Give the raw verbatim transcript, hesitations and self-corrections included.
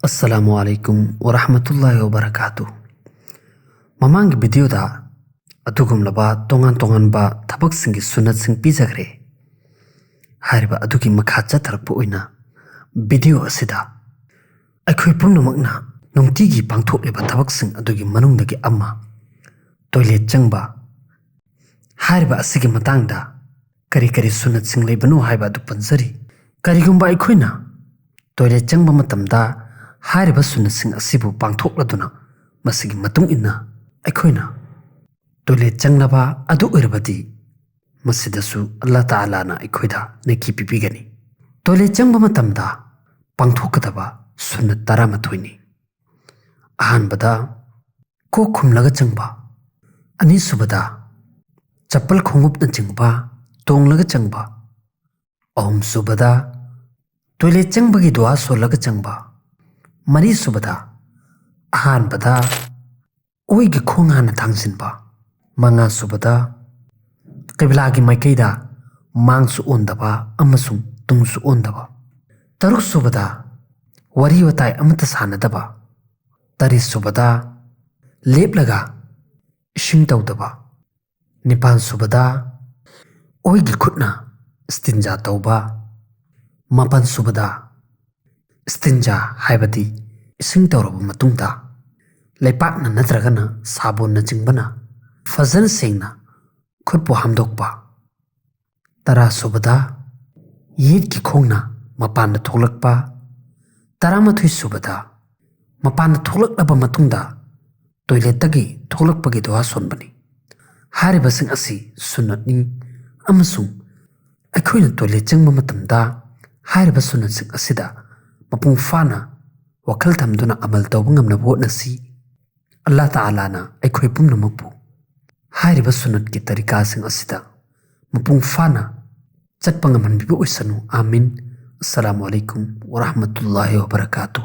ꯑꯁꯂꯥꯃꯨ ꯑꯂꯥꯏꯀꯨꯝ ꯋꯔꯍꯃꯇꯨꯜꯂꯥꯍꯤ ꯋꯕꯔꯀꯥꯇꯨ꯫ ꯃꯃꯥꯡꯒꯤ ꯚꯤꯗꯤꯑꯣꯗ ꯑꯗꯨꯒꯨꯝꯂꯕ ꯇꯣꯉꯥꯟ ꯇꯣꯉꯥꯟꯕ ꯊꯕꯛꯁꯤꯡꯒꯤ ꯁꯨꯟꯅꯠꯁꯤꯡ ꯄꯤꯖꯈ꯭ꯔꯦ꯫ ꯍꯥꯏꯔꯤꯕ ꯑꯗꯨꯒꯤ ꯃꯈꯥ ꯆꯠꯊꯔꯛꯄ ꯑꯣꯏꯅ ꯚꯤꯗꯤꯑꯣ ꯑꯁꯤꯗ ꯑꯩꯈꯣꯏ ꯄꯨꯝꯅꯃꯛꯅ ꯅꯨꯡꯇꯤꯒꯤ ꯄꯥꯡꯊꯣꯛꯂꯤꯕ ꯊꯕꯛꯁꯤꯡ ꯑꯗꯨꯒꯤ ꯃꯅꯨꯡꯗꯒꯤ ꯑꯃ, ꯇꯣꯏꯂꯦꯠ ꯆꯪꯕ, ꯍꯥꯏꯔꯤꯕ ꯑꯁꯤꯒꯤ ꯃꯇꯥꯡꯗ ꯀꯔꯤ ꯀꯔꯤ ꯁꯨꯟꯅꯠꯁꯤꯡ ꯂꯩꯕꯅꯣ ꯍꯥꯏꯕ ꯑꯗꯨ ꯄꯟꯖꯔꯤ꯫ ꯀꯔꯤꯒꯨꯝꯕ ꯑꯩꯈꯣꯏꯅ ꯇꯣꯏꯂꯦꯠ ꯆꯪꯕ ꯃꯇꯝꯗ ꯍꯥꯏꯔꯤꯕ ꯁꯨꯟꯅꯠꯁꯤꯡ ꯑꯁꯤꯕꯨ ꯄꯥꯡꯊꯣꯛꯂꯗꯨꯅ ꯃꯁꯤꯒꯤ ꯃꯇꯨꯡ ꯏꯟꯅ ꯑꯩꯈꯣꯏꯅ ꯇꯣꯏꯂꯦꯠ ꯆꯪꯂꯕ ꯑꯗꯨ ꯑꯣꯏꯔꯕꯗꯤ ꯃꯁꯤꯗꯁꯨ ꯑꯜꯂꯥ ꯇꯥꯂꯥꯅ ꯑꯩꯈꯣꯏꯗ ꯅꯦꯀꯤ ꯄꯤꯕꯤꯒꯅꯤ꯫ ꯇꯣꯏꯂꯦꯠ ꯆꯪꯕ ꯃꯇꯝꯗ ꯄꯥꯡꯊꯣꯛꯀꯗꯕ ꯁꯨꯟꯅꯠ ꯇꯔꯥꯃꯥꯊꯣꯏꯅꯤ꯫ ꯑꯍꯥꯟꯕꯗ ꯀꯣꯛ ꯈꯨꯝꯂꯒ ꯆꯪꯕ, ꯑꯅꯤꯁꯨꯕꯗ ꯆꯄꯜ ꯈꯣꯡꯎꯞꯅꯆꯤꯡꯕ ꯇꯣꯡꯂꯒ ꯆꯪꯕ, ꯑꯍꯨꯝꯁꯨꯕꯗ ꯇꯣꯏꯂꯦꯠ ꯆꯪꯕꯒꯤ ꯗꯨꯋꯥ ꯁꯣꯜꯂꯒ ꯆꯪꯕ, ꯃꯔꯤꯁꯨꯕꯗ ꯑꯍꯥꯟꯕꯗ ꯑꯣꯏꯒꯤ ꯈꯣꯡ ꯍꯥꯟꯅ ꯊꯥꯡꯖꯤꯟꯕ, ꯃꯉꯥꯁꯨꯕꯗ ꯀꯤꯕꯤꯂꯥꯒꯤ ꯃꯥꯏꯀꯩꯗ ꯃꯥꯡꯁꯨ ꯑꯣꯟꯗꯕ ꯑꯃꯁꯨꯡ ꯇꯨꯡꯁꯨ ꯑꯣꯟꯗꯕ, ꯇꯔꯨꯛꯁꯨꯕꯗ ꯋꯥꯔꯤ ꯋꯥꯇꯥꯏ ꯑꯃꯠꯇ ꯁꯥꯟꯅꯗꯕ, ꯇꯔꯦꯠꯁꯨꯕꯗ ꯂꯦꯞꯂꯒ ꯏꯁꯤꯡ ꯇꯧꯗꯕ, ꯅꯤꯄꯥꯟꯁꯨꯕꯗ ꯑꯣꯏꯒꯤ ꯈꯨꯠꯅ ꯏꯁꯇꯤꯟꯖꯥ ꯇꯧꯕ, ꯃꯥꯄꯟꯁꯨꯕꯗ ꯏꯁꯇꯤꯟꯖꯥ ꯍꯥꯏꯕꯗꯤ ꯏꯁꯤꯡ ꯇꯧꯔꯕ ꯃꯇꯨꯡꯗ ꯂꯩꯄꯥꯛꯅ ꯅꯠꯇ꯭ꯔꯒꯅ ꯁꯥꯕꯣꯟꯅꯆꯤꯡꯕꯅ ꯐꯖꯅ ꯁꯦꯡꯅ ꯈꯨꯠꯄꯨ ꯍꯥꯝꯗꯣꯛꯄ, ꯇꯔꯥꯁꯨꯕꯗ ꯌꯦꯠꯀꯤ ꯈꯣꯡꯅ ꯃꯄꯥꯟꯗ ꯊꯣꯛꯂꯛꯄ, ꯇꯔꯥꯃꯥꯊꯣꯏꯁꯨꯕꯗ ꯃꯄꯥꯟꯗ ꯊꯣꯛꯂꯛꯂꯕ ꯃꯇꯨꯡꯗ ꯇꯣꯏꯂꯦꯠꯇꯒꯤ ꯊꯣꯛꯂꯛꯄꯒꯤ ꯗꯨꯋꯥ ꯁꯣꯟꯕꯅꯤ꯫ ꯍꯥꯏꯔꯤꯕꯁꯤꯡ ꯑꯁꯤ ꯁꯨꯟꯅꯠꯅꯤ ꯑꯃꯁꯨꯡ ꯑꯩꯈꯣꯏꯅ ꯇꯣꯏꯂꯦꯠ ꯆꯪꯕ ꯃꯇꯝꯗ ꯍꯥꯏꯔꯤꯕ ꯁꯨꯟꯅꯠꯁꯤꯡ ꯑꯁꯤꯗ ꯃꯄꯨꯡ ꯐꯥꯅ ꯋꯥꯈꯜ ꯊꯝꯗꯨꯅ ꯑꯃꯜ ꯇꯧꯕ ꯉꯝꯅꯕ ꯍꯣꯠꯅꯁꯤ꯫ ꯑꯜꯂꯥ ꯇꯥꯂꯥꯅ ꯑꯩꯈꯣꯏ ꯄꯨꯝꯅꯃꯛꯄꯨ ꯍꯥꯏꯔꯤꯕ ꯁꯨꯟꯅꯠꯀꯤ ꯇꯔꯤꯀꯥꯁꯤꯡ ꯑꯁꯤꯗ ꯃꯄꯨꯡ ꯐꯥꯅ ꯆꯠꯄ ꯉꯝꯍꯟꯕꯤꯕ ꯑꯣꯏꯁꯅꯨ꯫ ꯑꯥꯃꯤꯟ꯫ ꯑꯁꯂꯥꯃꯨ ꯑꯂꯥꯏꯀꯨꯝ ꯋꯔꯍꯃꯇꯨꯜꯂꯥꯍꯤ ꯋꯕꯔꯀꯥꯇꯨ꯫